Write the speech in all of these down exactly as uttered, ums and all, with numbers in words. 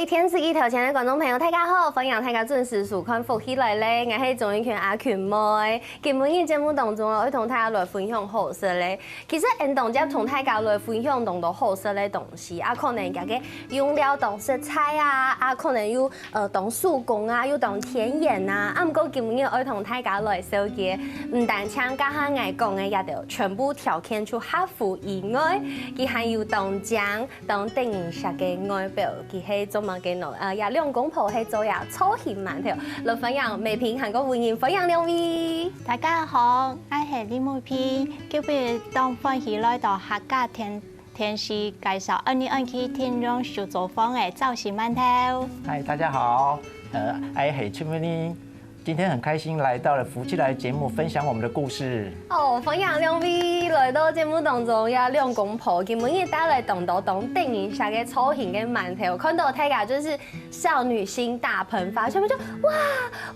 電視機頭前个觀眾朋友，大家好，歡迎大家準時收看《福氣來了》，𠊎係鍾英權阿權妹。今晡日節目當中哦，愛同大家來分享好食个。其實𠊎當輒同大家來分享當多好食个東西，啊，可能佢个用料當實在啊，啊，可能又，呃，當手工啊，又當天然啊。啊，毋過今晡日愛同大家來紹介，毋單淨頭下𠊎講个這兜全部條件就合乎以外，佢還有當靚、 當得人惜个外表，佢係做麼个呢？呃，這兩公婆係做這造型饅頭，來歡迎美萍還過文英，歡迎兩位。大家好，𠊎係李美萍，今晡日當歡喜來到客家電電視介紹，恁呢恁去聽用手作坊个造型饅頭。嗨，大家好，呃，𠊎係陳文英，今天很開心來到了福氣來節目，分享我們的故事。哦，歡迎兩位來到節目當中，這兩公婆，今晡日帶來當多當得人惜个造型个饅頭，看到大家就是少女心大噴發，全部就哇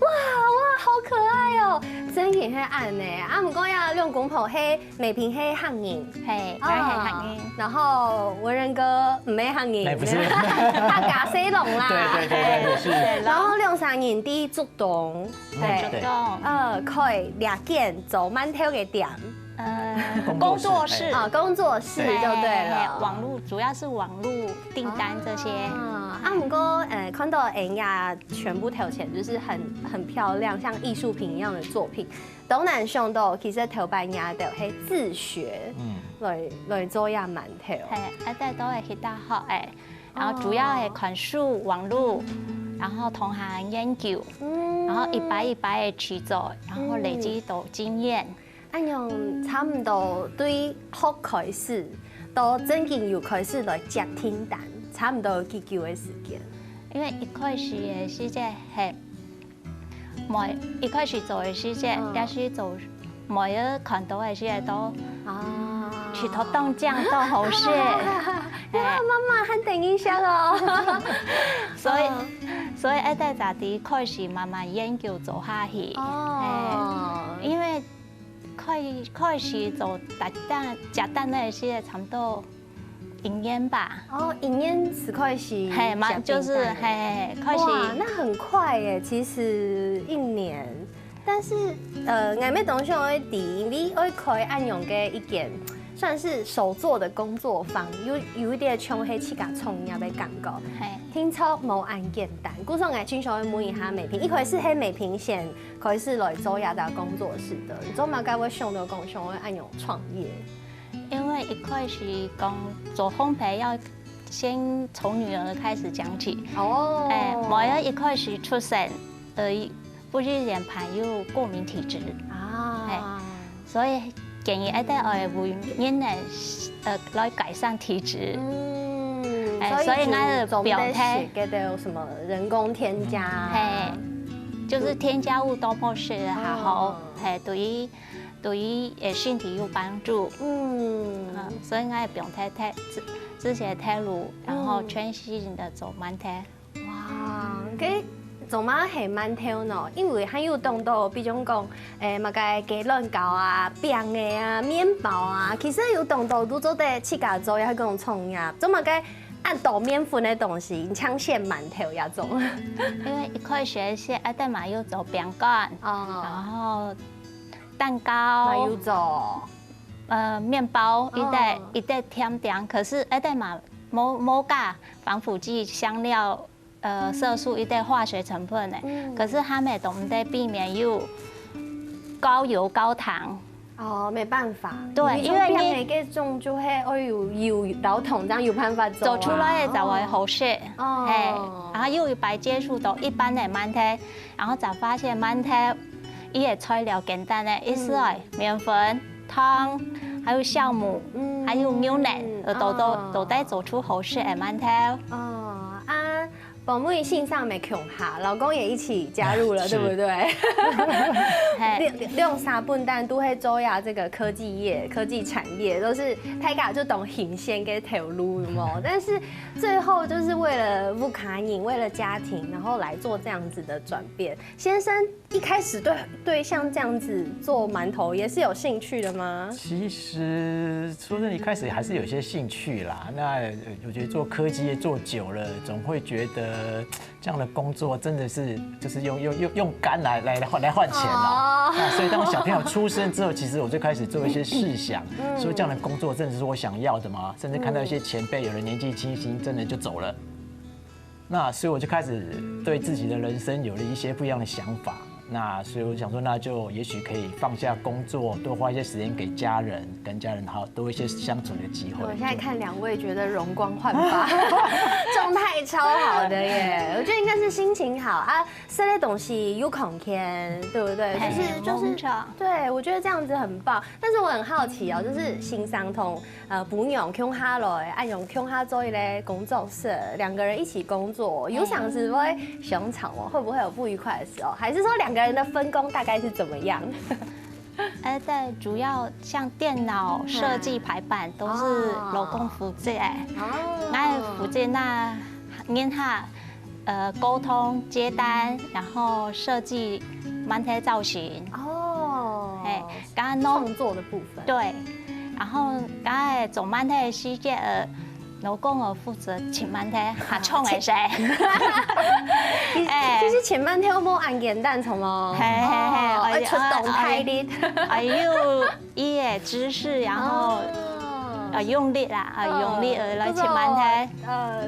哇哇，好可愛哦，真个係恁呢。啊，毋過這兩公婆係 美萍係客人。係，哦，𠊎係客人。然後文英哥毋係客人，哎，不是。客家細郎啦。對，對，對，對，是。然後兩儕人在竹東，嗯，對。竹東。呃，開這間做饅頭个店。呃，工作室。工作室。哦，工作室就對了。係，係，網路，主要是網路訂單這些。啊，啊，毋過，呃，看到恩雅全部頭前就是很，很漂亮，像藝術品一樣的作品。 當難想到，其實頭擺若兜係自學，嗯。來，來做這饅頭。係，𠊎兜都係去大學个，然後主要係看書、網路，然後同學研究，嗯。然後一擺一擺个去做，然後累積到經驗。嗯。恁樣差毋多對學開始到正經有開始來接訂單，差毋多幾久个時間？因為一開始个時節係 妹，一開始做个時節，嗯。也係做妹仔看到个時節都，啊。覺得當靚當好食。哇，哎。媽媽還等一下哦。所以，嗯。所以愛在家己開始慢慢研究做下去。哦。哎，因為開，開始做簡單，簡單个時節差不多 一年吧。哦，一年就開始係嘛，接訂單了。就是，係，開始。哇，那很快耶，其實一年。但是，呃，𠊎乜當想愛知，因為愛開恁樣个一間，算是手作的工作坊，有，有一點像係自家創業个感覺。係。聽說無恁簡單，故所𠊎盡想愛問一下美萍，一開始係美萍先開始來做這家工作室的，你做麼个會想到講想愛恁樣創業？ 因為一開始講做烘焙要先從女兒開始講起。哦。哎，妹仔一開始出生，呃，不是人朋友過敏體質。啊。哎，所以建議愛帶愛為人的，呃，來改善體質。嗯，哎，所以所以𠊎就總得表態。學該个什麼人工添加。嘿，就是添加物多不是好，哦。嘿，對於 對於，呃，身體有幫助。嗯。嗯，所以𠊎也不用太，太，這，這些退路，然後全心的做饅頭。哇，該做麼个係饅頭呢？因為還有當多，比如講，誒，麼个雞卵糕啊、餅仔啊、麵包啊，其實有當多都做得自家做，也係講創業。做麼个恁多麵粉个東西，像選饅頭這種？因為一開始係阿德瑪有做餅乾，哦。然後 蛋糕，嘛有做。呃，麵包，哦。一袋，一袋甜點，可是一袋嘛，無，無加防腐劑、香料，呃，色素，一袋化學成分的。嗯。可是他們都毋得避免有高油高糖。哦，沒辦法。對，因為你因為你這種就係，哎喲，有，有糖，這樣有辦法做啊。做出來个才會好食。哦。嘿，然後又有白接觸到一般的饅頭， 然後才發現饅頭，佢个材料簡單个，意思係麵粉、糖，還有酵母，嗯。還有牛奶，呃，都，都，哦。都得做出好食个饅頭。哦，啊，寶妹先生也共下，老公也一起加入了，是。對不對？嘿。兩，兩儕本旦都係做呀這個科技業、科技產業，都是大家就當新鮮个頭路，有沒有？但是最後就是為了屋下人，為了家庭，然後來做這樣子的轉變。 先生一開始對，對像這樣子做饅頭也是有興趣的嗎？其實說真的，一開始還是有些興趣啦。那，呃，我覺得做科技業做久了，總會覺得这样的工作真的是就是用用用用肝来来来换来换钱啊。哦那所以当小朋友出生之后，其实我就开始做一些试想，嗯说这样的工作真的是我想要的吗？甚至看到一些前辈，有人年纪轻轻真的就走了。那所以我就开始对自己的人生有了一些不一样的想法。那所以我想说，那就也许可以放下工作，多花一些时间给家人，跟家人好好多一些相处的机会。我现在看两位觉得容光焕发，状态超好的耶。我觉得应该是心情好啊，食个东西有空闲，对不对？就是就是，对，我觉得这样子很棒。但是我很好奇哦，就是先生同呃餔娘共下來，恁樣共下做一个工作室，两个人一起工作，有常時會相吵吗？会不会有不愉快的时候？还是说两个人的分工大概是怎么样？呃，对，主要像电脑设计排版都是老公负责哎，哦，𠊎負责那人客呃沟通接单，然后设计饅頭造型，哦，哎，刚刚弄创作的部分，对，然后刚才做饅头的时间呃，老公我负责切饅头，还创个谁？其实其实切饅头无恁简单，好吗？嘿嘿嘿哦，要出动体力。哎呦，伊个姿势，然后哦呃用力啦，啊用力呃来切饅头。呃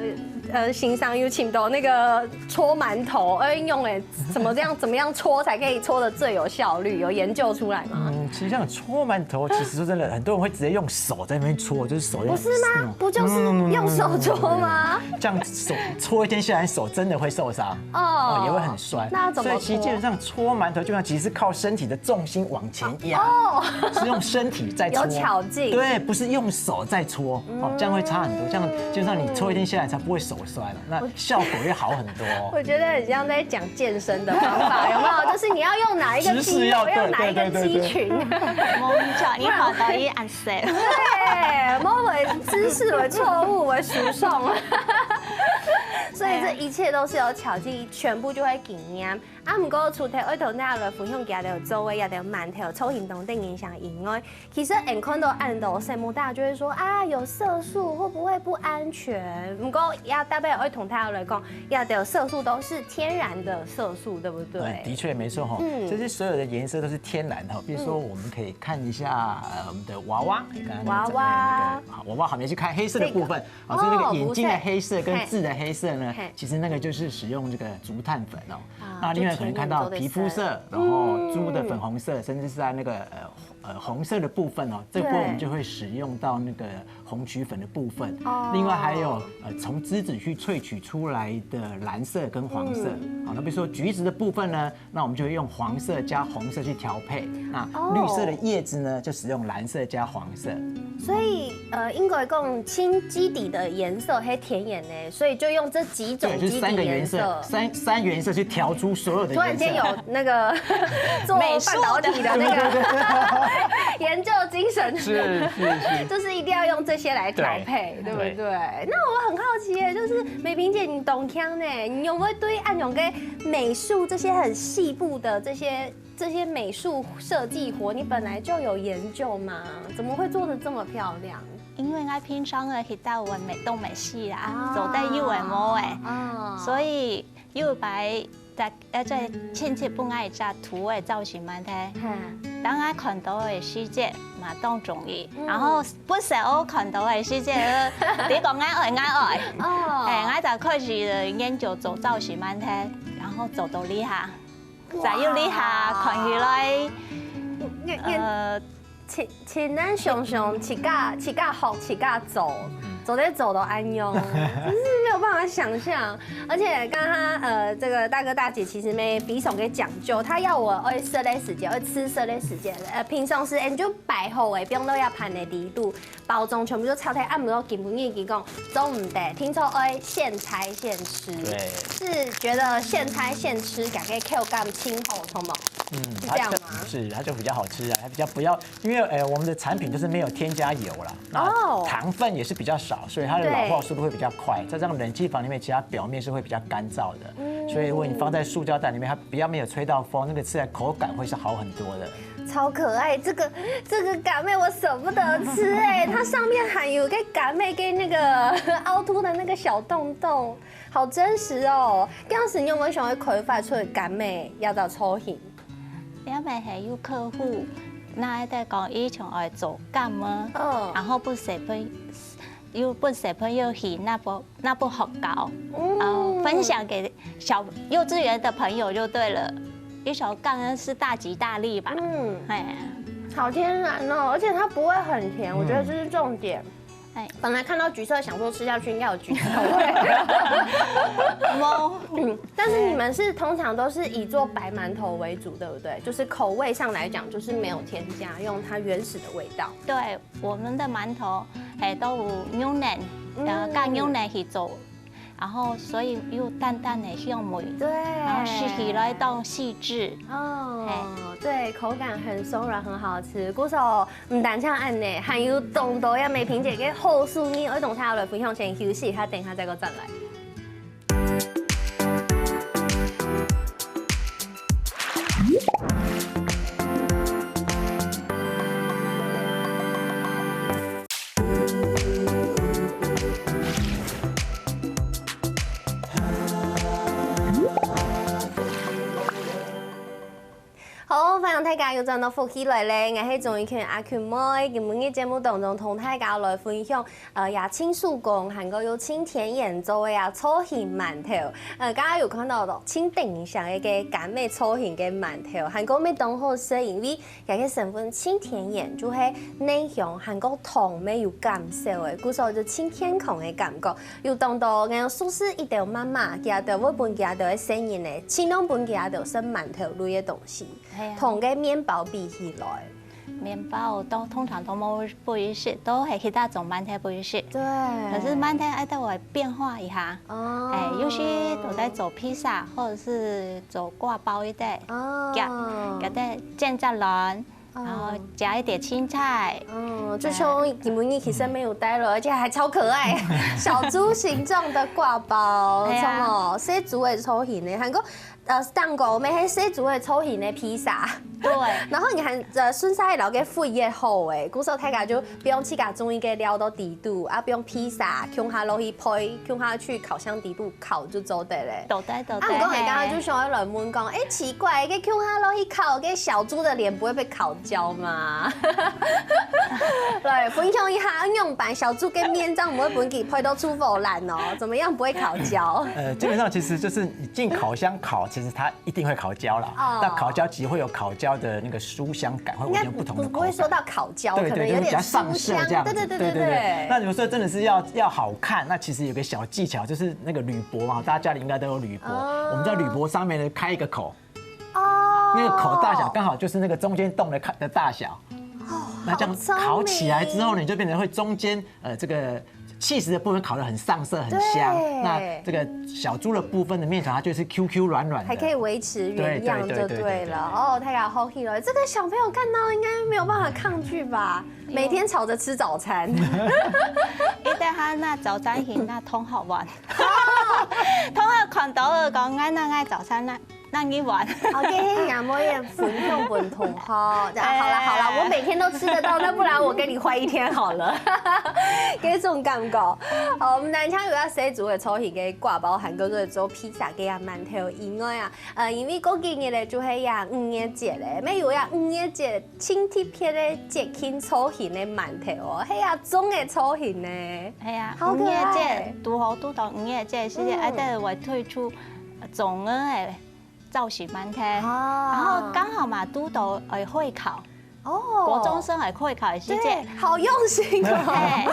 呃，先生有请到那个搓馒头，哎，用哎怎么这样怎么样搓才可以搓的最有效率？有研究出来吗？嗯，其实像搓馒头，其实说真的，很多人会直接用手在那边搓，就是手用不是吗？不就是用手搓吗？这样手搓一天下来，手真的会受伤，哦哦，也会很酸。那要怎么搓？所以其实基本上搓馒头基本上其实是靠身体的重心往前压，哦，是用身体在搓，有巧劲对，不是用手在搓，哦，这样会差很多。这样基本上你搓一天下来才不会手酸了，那效果会好很多。我觉得很像在讲健身的方法，有没有？就是你要用哪一个肌肉，姿势要对用哪一个对对对肌群。没错，你跑到一安塞。对，摸为姿势为错误为输送，所以这一切都是有巧劲，全部就会经验。啊，毋过除了愛同大家來分享佢兜做个這兜饅頭造型當得人惜以外，其實𠊎看到恁多節目，大家就會說啊，有色素會不會不安全？毋過也特別愛同大家來講，這兜色素都是天然的色素，對不對？对，的确没错哈。嗯这些所有的颜色都是天然哈。比如说，我们可以看一下呃我们的娃娃，刚刚那个娃娃整个那个好，娃娃旁边去看黑色的部分，啊，所以那个眼睛的黑色跟痣的黑色呢，其实那个就是使用这个竹炭粉哦。那另外可能看到皮肤色，然后猪的粉红色，甚至是在那个呃呃红色的部分哦，这波我们就会使用到那个红曲粉的部分。另外还有呃从栀子去萃取出来的蓝色跟黄色。好，那比如说橘子的部分呢，那我们就会用黄色加红色去调配。那绿色的叶子呢，就使用蓝色加黄色。所以呃，應該講，親基底的顏色係天然的，所以就用這幾種对，就是基底三个颜色，顏色。三三原色去调出所有的颜色。突然間有那個做半導體的那個研究精神，是是是。就是一定要用這些來調配，對不對？那我很好奇耶，就是美萍姐，你當強呢，你有沒有對恁樣个美術這些很細部的這些這些美術設計活，你本來就有研究嗎？怎麼會做得這麼漂亮？因為𠊎平常个去到位美東美西啦，啊做得有个無个，啊所以有一擺大呃在親戚分𠊎一隻圖个造型嘛，嘿，嗯當𠊎看到个時節嘛當中意，然後不時我看到个時節，你講𠊎愛𠊎愛，哦哎，𠊎就開始研究做造型嘛，然後做到這下，再有這下看起來，你你呃，請請咱想想自家自家學自家做，做得做到恁樣，真是沒有辦法想象。而且剛剛呃，這個大哥大姐其實乜非常个講究，他要我愛食个時節，愛食个時節，呃，平常時𠊎就擺好个，放到這盤个底肚，包裝全部都拆開，啊，毋過今晡日佢講做毋得，聽說愛現拆現吃，对。是覺得現拆現吃，感覺口感真好，好無？嗯，是这样吗？它就，是，它就比较好吃啊，它比较不要，因为，呃，我们的产品就是没有添加油啦，那哦。糖分也是比较少，所以它的老化速度会比较快，再加上冷气房里面其他表面是会比较干燥的，所以如果你放在塑胶袋里面，它比较没有吹到风，那个吃起来口感会是好很多的。超可爱，这个，这个感妹我舍不得吃哎，它上面还有个感妹跟那个凹凸的那个小洞洞，好真实哦。这样子你有没有想要开发出感妹要找造型？因为还有客户，那在讲以前爱做感妹，嗯。然后不小朋友，又不小朋友去那不那不学校，嗯。然后分享给小幼稚园的朋友就对了。一首感恩是大吉大利吧。嗯，哎，好天然哦，而且它不会很甜，我觉得这是重点。哎，本来看到橘色想说吃下去应该有橘子口味。嗯，但是你们是通常都是以做白馒头为主，对不对？就是口味上来讲，就是没有添加，用它原始的味道。对，我们的馒头，哎，都有牛奶，呃，嗯。加牛奶去做，然后所以有淡淡的香味，对。然后吃起来当细致。哦，嘿。对，口感很松软，很好吃。故所毋單淨恁呢，还有當多个美萍姐个好手艺，愛同大家來分享，先休息一下，等一下再過轉來。好，歡迎大家又轉到福氣來了，𠊎係鍾意權阿權妹。今晡日節目當中同大家來分享，呃，也盡手工，還過又盡天然做个啊，造型饅頭。呃，剛剛有看到咯，盡頂上个該柑仔造型个饅頭，還過乜當好食，因為 佢个成分盡天然，就係奶香還過糖乜有減少个，故所就盡健康个感覺。有當多𠊎熟識一兜媽媽，佢兜會分佢兜个細人仔，盡量分佢兜食饅頭類个東西，係啊。同个麵包比起來。麵包都通常都無，不會食，都係其他種饅頭不會食。對。可是饅頭愛得會變化一下，哦。哎，有時都在做披薩，或者是做掛包一帶，哦。夾，夾在煎炸卵， 然後加一點青菜。嗯，就像今晡日其實沒有帶了，而且還超可愛，小豬形狀的掛包，對啊。著無？細豬个造型呢，還過，呃，蛋糕，乜係細豬个造型个披薩。對。然後你還，呃，順續摎个配合好誒，故所大家就放自家中意个料到底肚，啊，放披薩，共下落去配，共下去烤箱底肚 烤就做得了。對對對，啊，毋過𠊎剛剛就想要來問講，誒，奇怪，該共下落去烤，該小豬的臉不會被烤焦嗎？來，分享一下，仰般小豬个面這樣毋會分佢配到出火爛哦？怎麼樣不會烤焦？呃，基本上其實就是你進烤箱烤，其實它一定會烤焦啦。哦。那烤焦其實會有烤焦的那個酥香感，會完全不同的口感。應該不，不會說到烤焦，對對，可能有點酥香，就是比較上色這樣子。對對對對對對。那有時候真的是要，要好看，那其實有個小技巧，就是那個鋁箔嘛，大家家裡應該都有鋁箔。哦。我們在鋁箔上面呢，開一個口，哦。那個口大小剛好就是那個中間洞的看，的大小。哦，那這樣烤起來之後呢，好聰明。你就變成會中間，呃，這個 起司的部分烤得很上色，很香。對。那這個小豬的部分的麵團，它就是Q Q軟軟的。還可以維持原樣就對了。對對對對對對。哦，太好吃了。這個小朋友看到應該沒有辦法抗拒吧？有。每天吵著吃早餐。一旦他那早餐型，那通好玩。通好看到了，講，哎，那愛早餐那 那你玩。OK，阿妹也分享分同好。好啦好啦，哎。我每天都吃得到，那不然我給你換一天好了。這種感覺。好，𠊎等這下有愛細豬个造型个掛包，還過做披薩个啊饅頭以外啊，呃，因為過幾日咧就係呀五月節咧，乜有呀五月節盡特別个節慶造型个饅頭哦，係呀粽个造型呢。係啊，好可愛。五月節，堵好堵到五月節，係，嗯。啊，等會推出粽仔个 造型饅頭，哦。然後剛好嘛，堵到，呃，會考，哦。國中生个會考个時節。對，好用心哦。嘿，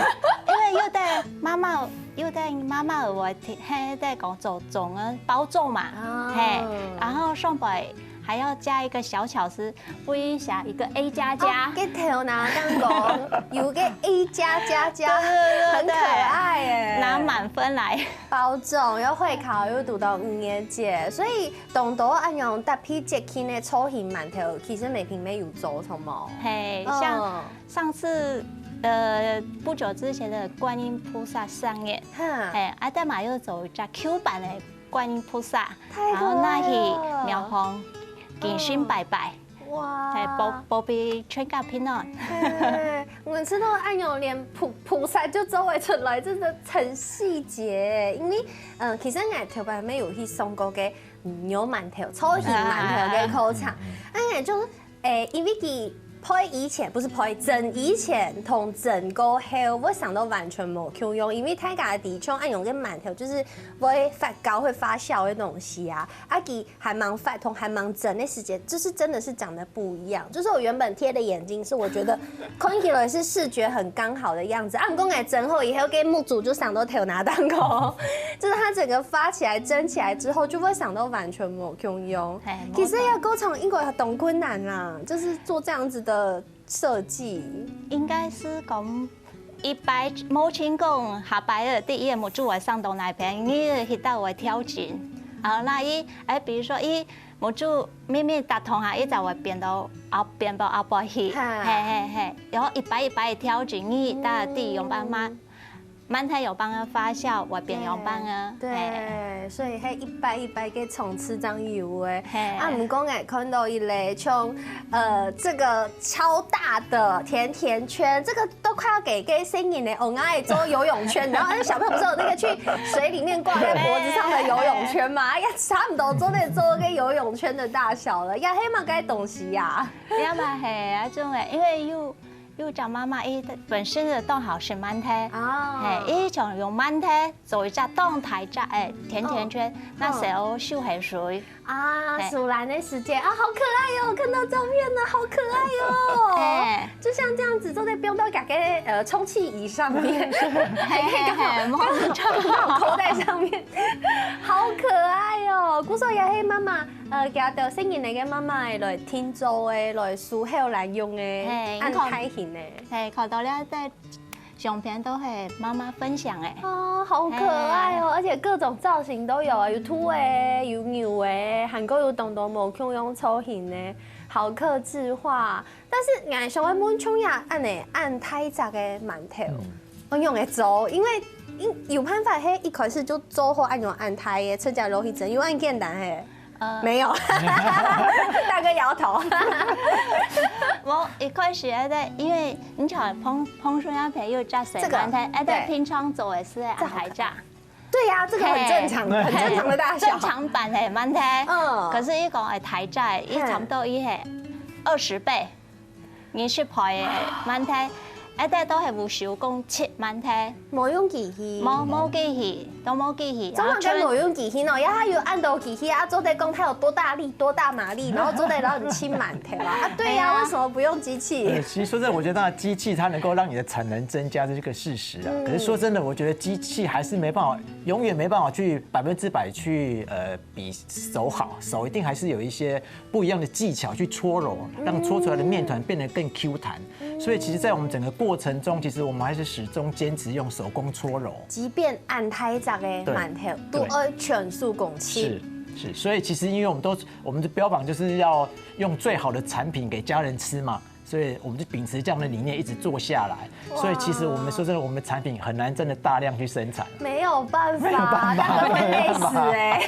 因為有兜媽媽，有兜媽媽會提，嘿，在講做粽仔，包粽嘛，哦。嘿，然後上背還要加一個小巧思，不一下一個 A 加加。哦，个頭那當講有個 A 加加加，對對對對，很可愛耶，拿滿分來。包中，又會考又讀到五年級，所以當多恁樣搭配節慶个造型饅頭，其實美萍妹有做，好無？嘿，像上次呃不久之前的觀音菩薩生日，哈，嘿，阿爹媽又做一隻 Q 版的觀音菩薩，太可愛了然後拿去廟方敬神拜拜，哇，嘿，保保庇全家平安。对，我们吃到按鈕连菩菩萨就周围出来，真的很细节。因为，嗯，其实我头擺没有去上过个牛馒头、超级馒头个考场，哎，就是，诶，因为佢配以前不是配，整以前同整过后，我想到完全无共样，因为大家的确按样个馒头就是会发酵、会发酵的东西啊，啊，佢 還蠻發通，還蠻真的時間，就是真的是長得不一樣。就是我原本貼的眼睛是我覺得看起來是視覺很剛好的樣子，啊，毋過𠊎整好以後，个目珠就想到頭那當空，就是它整個發起來、蒸起來之後，就會想到完全無共樣。嘿其實要溝通應該很困難啦，就是做這樣子的設計。應該是講一擺無成功，下擺个第一个目珠會上到哪片，你去到會調整。啊，那一哎，比如說一目珠明明打通啊，一直會變到後變到後背去，哈嘿嘿嘿，然後一擺一擺个調整，你到底用辦法，慢慢有辦法發酵，會變用辦法，嘿。對，所以還一擺一擺个衝刺這樣有誒。嘿啊，毋過𠊎看到一類像呃這個超大的甜甜圈，這個都快要給个細人仔哦，拿來做游泳圈，然後小朋友不是有那個去水裡面掛在脖子上的游泳圈嘛，也差不多做得做个游泳圈的大小了，也係麼个東西呀？也嘛係啊，種个，因為有有隻媽媽，伊本身就當好食饅頭，啊嘿，伊想用饅頭做一隻當大隻个甜甜圈，那時候手很水，啊，嘿樹懶的世界啊，好可愛喲、看到照片了，好可愛喲、哎，就像這樣子坐在不用到家个呃充氣椅上面，還可以剛好嘿嘿嘿，摸着放口袋上面，好可愛哦、故所也係媽媽，呃，佢兜細人仔个媽媽來定做个，來收後來用个，嘿恁大型个。嘿，看到了在相片都係媽媽分享个。哦，好可愛哦！而且各種造型都有啊，有兔仔，有牛仔，還過有當多無共樣造型个，好客製化。但是𠊎想要問，像這恁呢恁大隻个饅頭，愛仰般做？因為因有辦法係一開始就做好恁樣恁大个，出街落去蒸，有恁簡單係？呃，沒有，大哥搖頭。我一開始咧，因為你像彭彭顺阿培又加水這個饅頭，哎，對對，平常做个係啊，還加。對呀、這個很正常，很正常的大小。正常版个饅頭，嗯可是一講个大隻，一差不多一係二十倍，二十倍个饅頭，哎，對，都係無手工切饅頭，無用機器。無無機器，都無機器，怎麼跟無用機器呢？然後它有恁多機器啊，做得講它有多大力、多大馬力，然後做得讓你清滿，對吧？啊，對呀、哎呀為什麼不用機器？对，其实说真的，我觉得当然机器它能够让你的产能增加，这是个事实啊。可是说真的，我觉得机器还是没办法，永远没办法去百分之百去呃比手好，手一定还是有一些不一样的技巧去搓揉，让搓出来的面团变得更 Q 弹。所以其实，在我们整个过程中，其实我们还是始终坚持用手工搓揉。即便恁大隻个饅頭，都愛全手工切。是是，所以其实因为我们都我们的标榜就是要用最好的产品给家人吃嘛，所以我们就秉持这样的理念一直做下来。所以其实我们说真的，我们产品很难真的大量去生产。没有办法，没有办法那个会累死哎、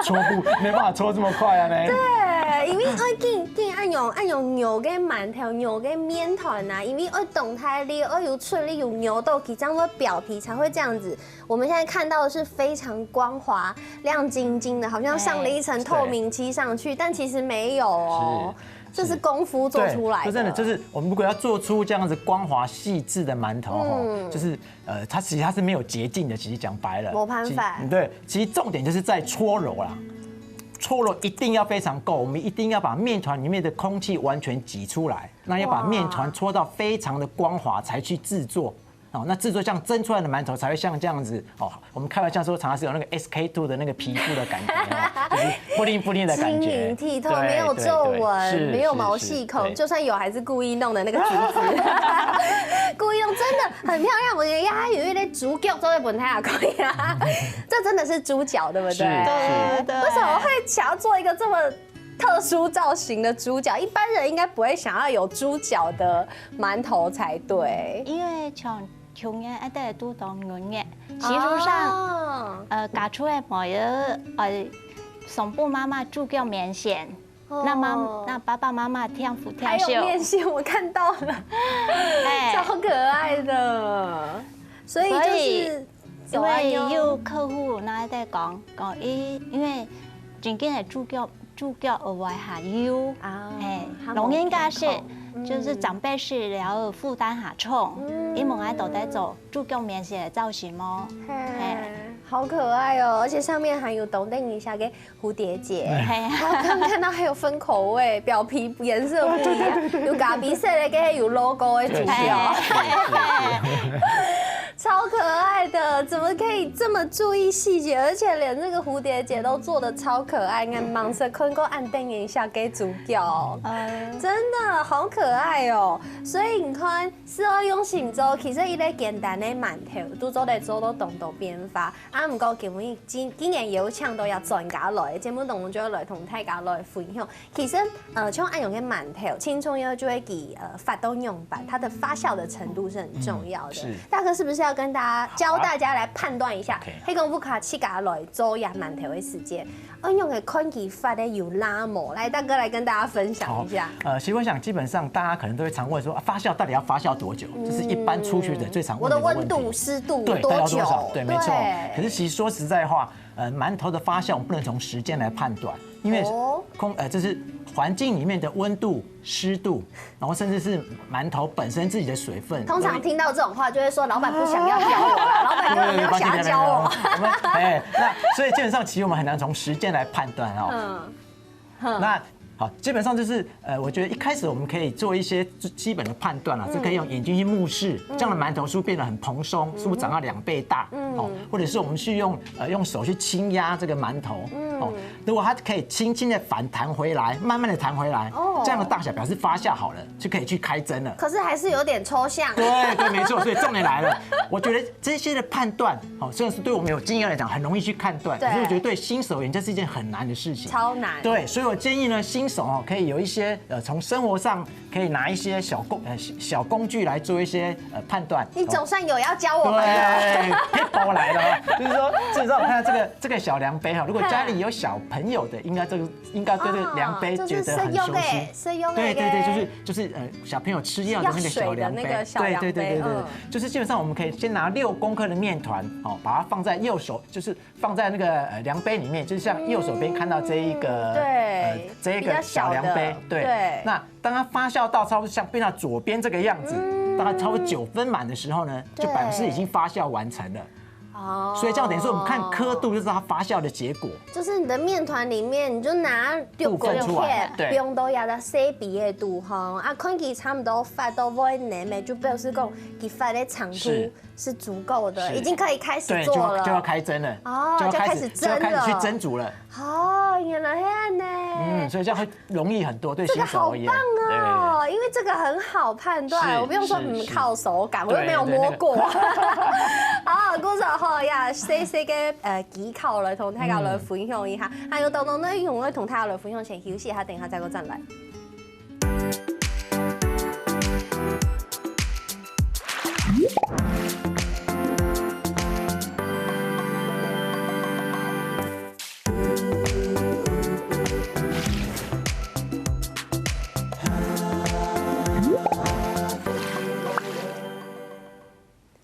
搓不没办法搓这么快啊呢。对，因为愛緊緊愛用愛用牛个饅頭、牛个面團啊，因為愛動態力，愛有出力，有扭到，佢這樣會表皮才會這樣子。我們現在看到的是非常光滑、亮晶晶的，好像上了一層透明漆上去，但其實沒有哦，這是功夫做出來的。对，就真的就是我们如果要做出这样子光滑细致的馒头吼，就是呃，它其实它是没有捷径的。其实讲白了，没办法其实对，其实重点就是在搓揉啦。搓揉一定要非常够，我们一定要把面团里面的空气完全挤出来，那要把面团搓到非常的光滑才去制作。哦，那制作像蒸出来的馒头才会像这样子哦。我们开玩笑说，常常是有那个 S K two 的那个皮肤的感觉。哦就是布灵布灵的感觉，晶莹剔透，对，没有皱纹，对，对，是，没有毛细孔，是，是，对。就算有，还是故意弄的那个竹子，故意弄，真的很漂亮。我觉得呀，有一个猪脚做在本台也可以啊，这真的是猪脚，对不对？是，是。对，对。为什么会想要做一个这么特殊造型的猪脚？一般人应该不会想要有猪脚的馒头才对。因为像 穷人一定都当软个。事实上，哦。呃，嫁出个妹儿，呃，上不妈妈猪脚面线，哦。那妈，那爸爸妈妈天赋天秀。还有面线，我看到了，哎。超可爱的。所以就是所以，因为有客户那在讲，讲，诶，因为正经个猪脚 猪脚额外下油。啊，哎，老人家是，嗯。就是长辈是了负担下重，嗯。因为我还都在做猪脚面线的造型哦。嘿，哎。好可爱哦，而且上面还有懂等一下个蝴蝶结，哎。还有刚看到还有分口味，表皮颜色不一样，有咖啡色的，跟有 logo 的猪脚。对，是，是，是。 超可爱的，怎么可以这么注意细节？而且连这个蝴蝶结都做得超可爱，你看，盲色坤哥按电影下给主角，嗯。真的好可爱哦。所以你看，是要用心做，其实一个简单的馒头，都做得做到当多变化。啊，不过今日今今年有请到也专家来，节目当中就要来同大家来分享。 其实，呃，像恁樣个馒頭，青春药就會給，呃，發到樣板，它的發酵的程度是很重要的。嗯，是。大哥是不是要跟大家，好啊。教大家來判斷一下，OK。黑公布卡七嘎來做呀馒頭的時間，恁樣个看佢發的有拉模，來，大哥來跟大家分享一下。好，呃，其實我想基本上大家可能都會常問說，啊，發酵到底要發酵多久？这是一般初学者最常问的一个问题。嗯，我的温度、湿度对，多久？大概多少？对，没错。对。可是其实说实在话，呃，馒头的发酵我们不能从时间来判断，因为哦。空，呃，这是环境里面的温度、湿度，然后甚至是馒头本身自己的水分。通常听到这种话，就会说老板不想要教我啦，老板根本没有想要教我。对，对，对，对，对，我们，哎，那所以基本上其实我们很难从时间来判断哦。嗯。 那好，基本上就是，呃，我觉得一开始我们可以做一些最基本的判断啦，嗯。这可以用眼睛去目视，嗯。这样的馒头是不是变得很蓬松？嗯。是不是长到两倍大？嗯。哦，或者是我们去用，呃，用手去轻压这个馒头，嗯。哦，如果它可以轻轻地反弹回来，慢慢地弹回来，哦。这样的大小表示发酵好了，就可以去开蒸了。可是还是有点抽象。对，对，没错，所以重点来了，我觉得这些的判断，哦，虽然是对我们有经验来讲，很容易去判断，对。可是我觉得对新手而言，这是一件很难的事情。超难。对，所以我建议呢，新手哦，可以有一些，呃，从生活上可以拿一些小工，呃，小工具来做一些，呃，判断。你总算有要教我们了。对，可以包来了哦。就是说，至少我看这个，这个小量杯哈，如果家里有小朋友的，应该这个，应该对这个量杯觉得很熟悉。哦，就是生用的，生用的。对，对，对，就是，就是，呃，小朋友吃药的那个小量杯。要水的那个小量杯，对，对，对，对，对。嗯。就是基本上我们可以先拿六公克的面团，哦，把它放在右手，就是放在那个，呃，量杯里面，就是像右手边看到这一个，嗯，对，呃，这一个小量杯，比较小的，对。对。那当它发酵到差不多像变到左边这个样子，嗯。大概差不多九分满的时候呢，就表示已经发酵完成了。对。哦。所以这样等于说我们看刻度就知道它发酵的结果。就是你的面团里面，你就拿六公克，部分出来，对。放到压到细杯个肚吼，啊，看佢差不多发到尾呢，就表示讲佢发的长度是。 是足够的，是。已经可以开始做了。对，就要，就要开蒸了。哦，就要开始，就开始蒸了。就要开始去蒸煮了。哦，原来这样呢。嗯，所以这样会容易很多，对新手而言。这个好棒哦，对。因为这个很好判断，是，我不用说，是，嗯，是。靠手感，我又没有摸过。对，对，那个。好，故所吼呀，这些个，呃，技巧来同大家来分享一下。嗯。还有当中呢，我会同大家来分享，先休息一下，等一下再过转来。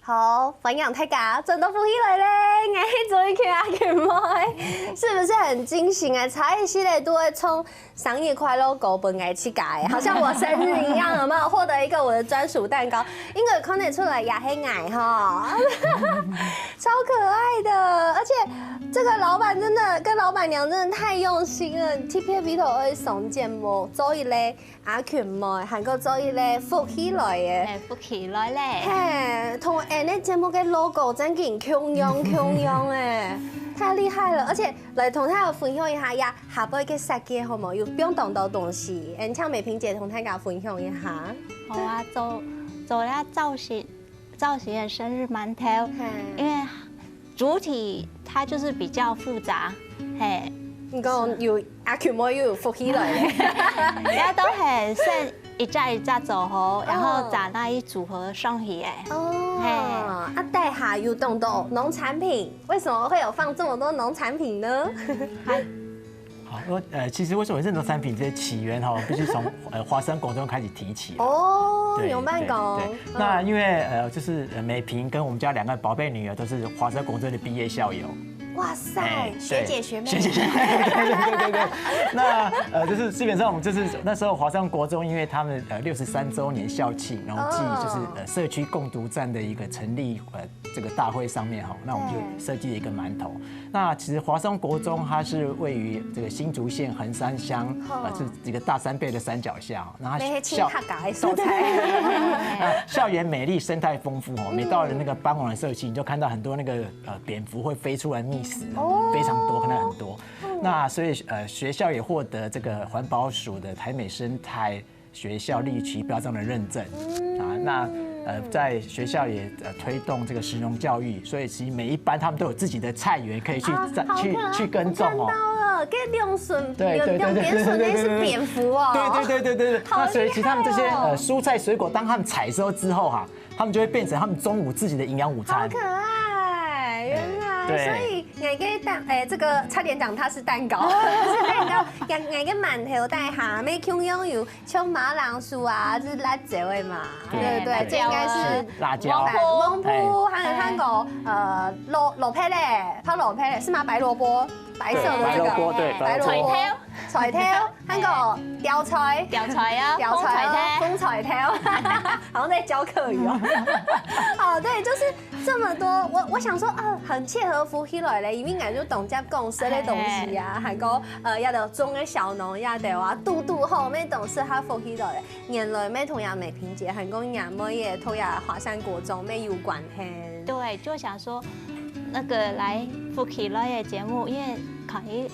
好，欢迎大家，转到福氣來了，𠊎係主持人阿群妹，是不是很惊喜啊？差一息仔都會唱生日快樂歌分𠊎自家，好像我生日一樣，有沒有？獲得一個我的專屬蛋糕，應該看得出來也係𠊎吼，超可愛的，而且這個老闆真的跟老闆娘真的太用心了，特別為著𠊎上節目做一個 阿群妹，還過做一個福氣來了。哎，福氣來了。嘿，同𠊎个節目个logo正經共樣共樣欸。太厲害了！而且來同大家分享一下呀，下背个設計好無？有放當多東西，嗯，請美萍姐同大家分享一下。好啊，做做了造型造型的生日馒头，因为主体它就是比较复杂，嘿，你讲有阿 Q 妹又有福气了，人家都很剩一架一架走吼，然后再拿一组合上去哎。哦，啊，底下有当多农产品，为什么会有放这么多农产品呢？好，我呃，其实为什么这种产品这些起源哈，必须从呃华山国中开始提起。哦，对，有慢讲。那因为呃，就是美萍跟我们家两个宝贝女儿都是华山国中的毕业校友。哇塞，学姐学妹，学姐学妹，对对对对对。那呃，就是基本上我们就是那时候华山国中，因为他们呃六十三周年校庆，然后暨就是呃社区共读站的一个成立呃这个大会上面哈，那我们就设计了一个馒头。那其实华山国中它是位于这个新竹县横山乡，呃，是一个大山背的山脚下，然后校那个所在，校园美丽，生态丰富哦。每到了那个傍晚的时候，其实你就看到很多那个呃蝙蝠会飞出来觅食，非常多，看到很多。那所以呃学校也获得这个环保署的台美生态学校绿旗标章的认证啊，那呃在学校也呃推动这个食农教育，所以其实每一班他们都有自己的菜园可以去去去耕种哦。看到了，给两顺，对对对对对对对，对对对对对对。那所以其实他们这些呃蔬菜水果，当他们采收之后哈，他们就会变成他们中午自己的营养午餐。好可爱，原来所以。 𠊎个蛋，哎，这个差点讲它是蛋糕，是蛋糕。𠊎个馒头底下，乜共樣有像马铃薯啊，是辣椒的嘛，对不对？这应该是辣椒、黄瓠，还有那个呃萝萝卜嘞，白萝卜嘞，是吗？白萝卜，白色的这个白萝卜，对，白萝卜，菜头，菜头，那个吊菜，吊菜啊，吊菜，风菜头，好像在教客语哦。哦，对，就是。 这么多，我我想说啊，很切合福气来了，因为俺就懂这样共生的东西啊，还有呃，要的种个小农，要的啊，嘟嘟后面懂是他福气来了。原来没同样美萍姐，还讲俺妹也同样华山国中没有关系。对，就想说那个来福气来的节目，因为可以。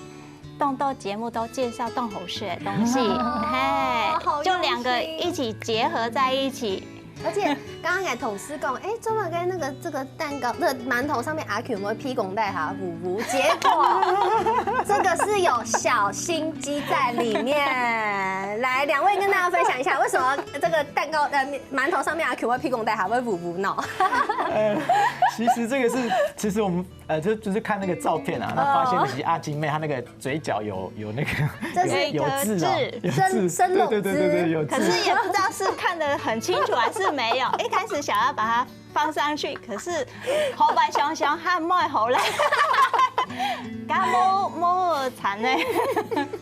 动到节目都介绍动好吃的东西，嘿，就两个一起结合在一起。而且刚刚也同事讲，哎，专门跟那个这个蛋糕、这馒头上面阿 Q 有没有披红带哈，呜呜，结果这个是有小心机在里面。来，两位跟大家分享一下，为什么这个蛋糕呃馒头上面阿 Q 会披红带，还会呜呜呢？其实这个是，其实我们。 呃，就就是看那个照片啊，那发现其实阿金妹她那个嘴角有有那个有痣哦，有痣，生生对对对对对，有可是也不知道是看得很清楚还是没有。一开始想要把它放上去，可是后来想想还蛮好了，感冒蛮惨呢。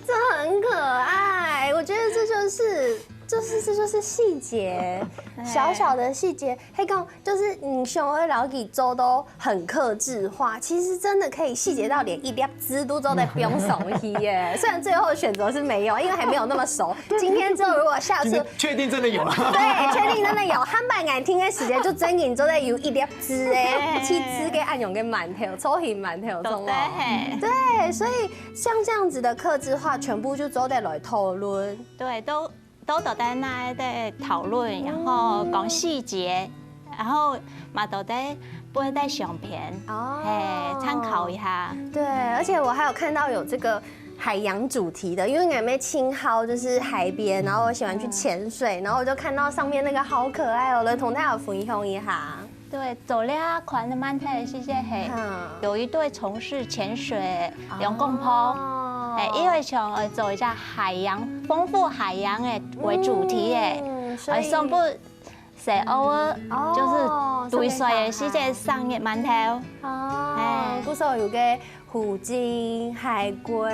这很可爱，我觉得这就是就是这就是细节，小小的细节，还讲。 就是你想要了解做到很客制化，其实真的可以细节到连一粒痣都做得不用送去耶。虽然最后选择是没有，因为还没有那么熟。今天之后如果下次确定真的有了，对，确定真的有，他们敢听的时间就真紧做得有一粒痣哎，去吃个暗涌跟馒头，抽hình馒头中哦。对，所以像这样子的客制化，全部就做得来讨论。对，都。 都都在那在讨论，然后讲细节，然后嘛都在不会在相片，哦，嘿，参考一下。对，而且我还有看到有这个海洋主题的，因为我们青号就是海边，然后我喜欢去潜水，然后我就看到上面那个好可爱哦，来同大家分享一下。 对，做了款的馒头，谢谢嘿。有一对从事潜水两公婆，哎，因为想要做一下海洋丰富海洋的为主题哎，所以上部谁偶尔就是对水的时间上个馒头，哦，故所有个。 虎鲸、海龜、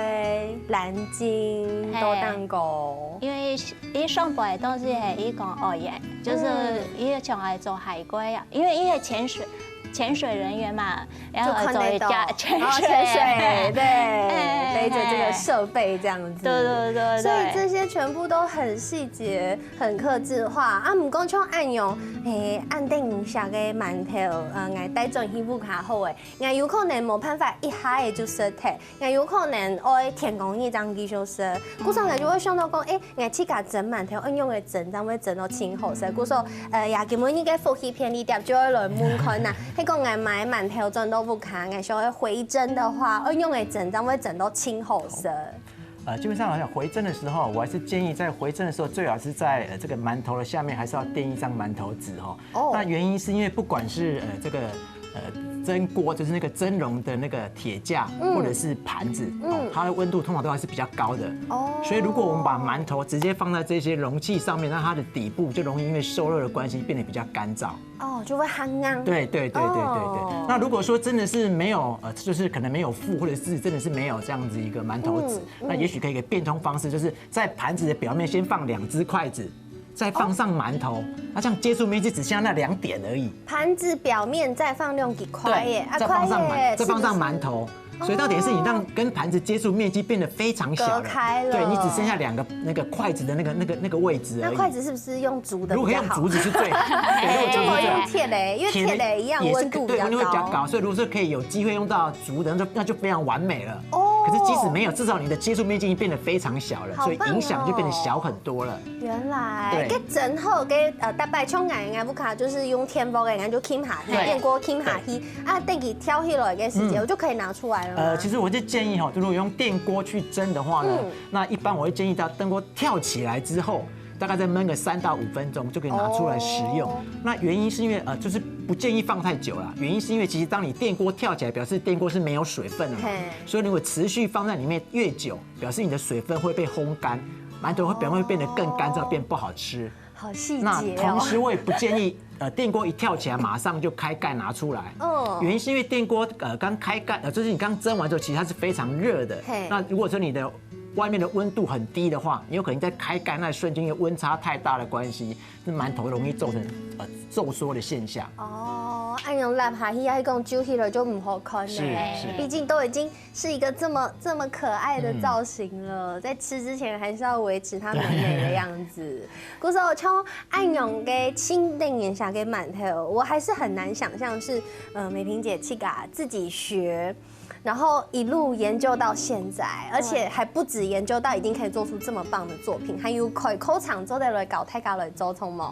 蓝鲸都蛋糕。因为一上班都是一讲哦耶，就是一个想来做海龟啊，因为一个潜水潜水人员嘛，然后做一家潜水，对，背着这个设备这样子。对对对对所以这些全部都很细节、很客制化啊。毋过像恁樣，嘿，恁等一下个馒头，呃，𠊎帶轉去屋下好诶，𠊎有可能無辦法一下仔就食忒，𠊎有可能愛天光日正繼續食。故所𠊎就會想到講，誒，𠊎自家蒸饅頭，愛用个蒸，正會蒸到盡好食。故所，呃，呀，今晡日个福氣便利貼就愛來問看呐，係講𠊎買饅頭轉到屋下，𠊎想要回蒸的話，愛用个蒸，正會蒸到盡好食。呃，基本上来讲，回蒸的时候，我还是建议在回蒸的时候，最好是在呃这个馒头的下面，还是要垫一张馒头纸哈。哦那原因是因为不管是呃这个呃蒸锅，就是那个蒸笼的那个铁架，嗯或者是盘子，哦，它的温度通常都还是比较高的。哦所以如果我们把馒头直接放在这些容器上面，那它的底部就容易因为受热的关系变得比较干燥。哦，就會較硬。对对对对对对。哦那如果说真的是没有，呃，就是可能没有附，或者是真的是没有这样子一个馒头纸，嗯那也许可以一个变通方式，就是在盘子的表面先放两只筷子，再放上馒头，那这样接触面积只剩下那两点而已。盤子表面再放兩支筷仔，啊再放上筷仔馒，再放上馒。頭。所以到底是你让跟盘子接触面积变得非常小了，隔开了对你只剩下两个那个筷子的那个那个那个位置而已。那筷子是不是用竹的如果可以用比较好？竹子是最好，对，如果就不用竹子是最好。铁的，因为铁的一样也是温度比较对，温度会比较高。高，所以如果说可以有机会用到竹的，那就那就非常完美了。哦可是即使没有，至少你的接触面积已经变得非常小了，好棒哦所以影响就变得小很多了。原來，對該蒸好个，呃，大概像𠊎，𠊎屋下就是用電鑊个，𠊎就撳下去，對電鍋撳下去，啊，等佢跳起來个時間，嗯我就可以拿出來了嗎？呃，其实我是建议哈，就如果用电锅去蒸的话呢，嗯那一般我会建议到电锅跳起来之后，大概再焖个三到五分钟就可以拿出来食用。哦那原因是因为呃，就是不建议放太久了。原因是因为其实当你电锅跳起来，表示电锅是没有水分的嘛嘿，所以如果持续放在里面越久，表示你的水分会被烘干，馒头会表面会变得更干燥，变不好吃。好细节那同时哦。我也不建议，呃，电锅一跳起来马上就开盖拿出来。嗯原因是因为电锅呃刚开盖，呃，就是你刚蒸完之后，其实它是非常热的嘿。那如果说你的外面的温度很低的话，你有可能在开盖那一瞬间，因为温差太大的关系，那馒头容易造成呃皱缩的现象。哦，恁樣立下去，還講揪起來就毋好看呢。是是畢竟都已經是一個這麼這麼可愛的造型了，在吃之前還是要維持它美美的樣子。故所像恁樣个清淡一下个饅頭，我還是很難想象是呃美萍姐自家自己學。然後一路研究到現在，而且還不止研究到已經可以做出這麼棒的作品，還有開課程做得來教大家來做，著無？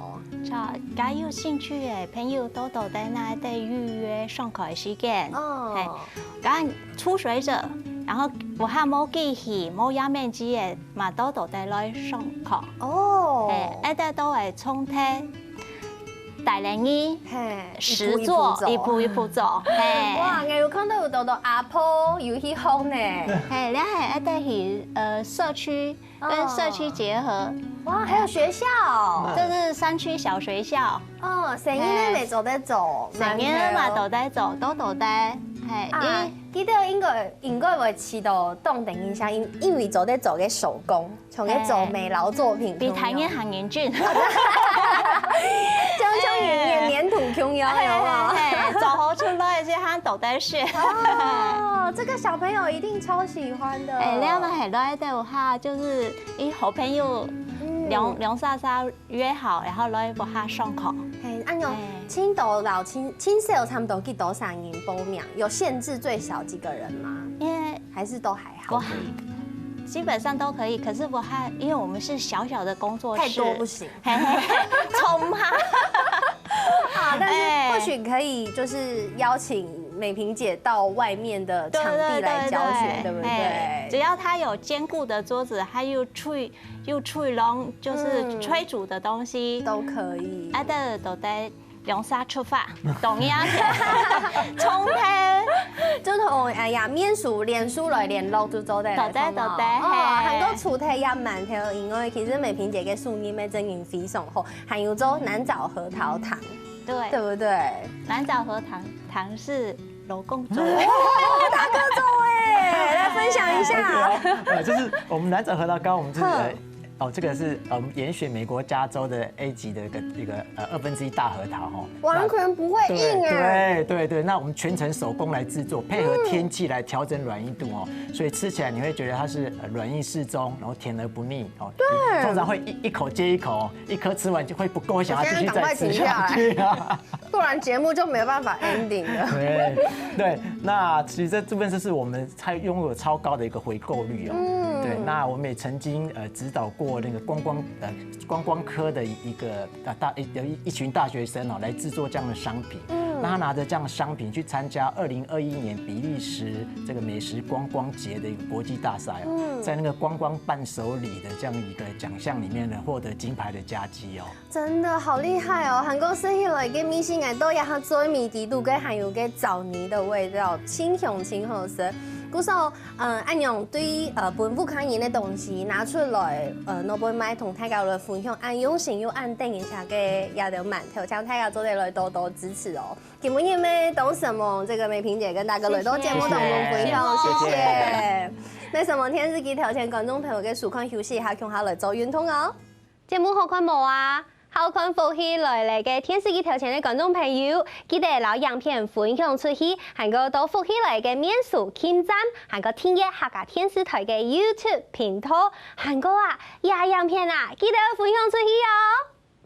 就，假有興趣个朋友，多多在那裡預約上課个時間。哦嘿，假初學者，然後有較無機器、無遐面積个，嘛多多在來上課。哦，嘿，一直都會從頭帶領你嘿，實作，一步一步做。嘿，哇，𠊎有看到有多多阿婆有去學呢。嘿，你還一直去呃社區跟社區結合，哇，還有學校，這是山區小學校，哦，細人仔也做得做，細人嘛都在做，都都在，嘿，啊，記得應該應該會試到當等一下，因因為做得做个手工，像个做美勞作品，比台面還嚴峻。像像黏黏土共樣，有無？嘿，做好出來這下都在學。哦，這個小朋友一定超喜歡的。哎，你們還來的話，就是一好朋友兩兩三三約好，然後來屋下上課。嘿，恁樣，青島老青青少差不多幾多少人報名？有限制最少幾個人嗎？因為還是都還好？我還基本上都可以，可是我還因為我們是小小的工作室，太多不行。嘿嘿，衝嘛。啊，但是或許可以就是邀請美萍姐到外面的場地來教學，對不對？只要它有堅固的桌子，還有炊又炊籠，就是炊煮的東西，都可以。啊，對，都在。兩儕出發，同樣，從頭，就同哎呀，面書、臉書來聯絡就做得了，對對對，哦，還過除忒這饅頭以外，其實美萍姐个手藝乜真經非常好，還有做南棗核桃糖，對，對不對？南棗核桃糖是老公做的，大哥做哎，來分享一下。呃，就是我們南棗核桃糕，我們就是呃哦，这个是呃，我们严选美国加州的 A 级的一个一个呃二分之一大核桃哦。完全不会硬哎。对对对，那我们全程手工来制作，配合天气来调整软硬度哦，所以吃起来你会觉得它是呃软硬适中，然后甜而不腻哦。对，通常会一一口接一口，一颗吃完就会不够，想要继续再吃下去啊。不然节目就没有办法 ending 了。对对，那其实这部分就是我们才拥有超高的一个回购率哦。嗯，对，那我们也曾经呃指导过那个观光呃观光科的一个呃大有一一群大学生哦来制作这样的商品。嗯，那他拿着这样的商品去参加二零二一年比利时这个美食观光节的一个国际大赛哦，在那个观光伴手礼的这样一个奖项里面呢，获得金牌的佳绩哦。真的好厉害哦！韩国食起來个味緒，𠊎到這下嘴尾底肚个還有个棗泥的味道，清香清好食。故所，嗯，恁樣對呃本屋下人的東西拿出來，呃，拿分賣同大家來分享，恁用心又恁得人惜个這兜饅頭，請大家做得來多多支持哦。今晡日乜多謝這个美萍姐跟大哥來到節目當中分享，謝謝。那麼電視機頭前觀眾朋友个收看休息一下，共下來做運動哦。 節目好看無啊？好看福氣來了个電視機頭前个觀眾朋友，記得摎影片分享出去，還過到福氣來个面書網站，還過訂閱客家電視台个YouTube頻道，還過啊，這影片啊，記得分享出去哦。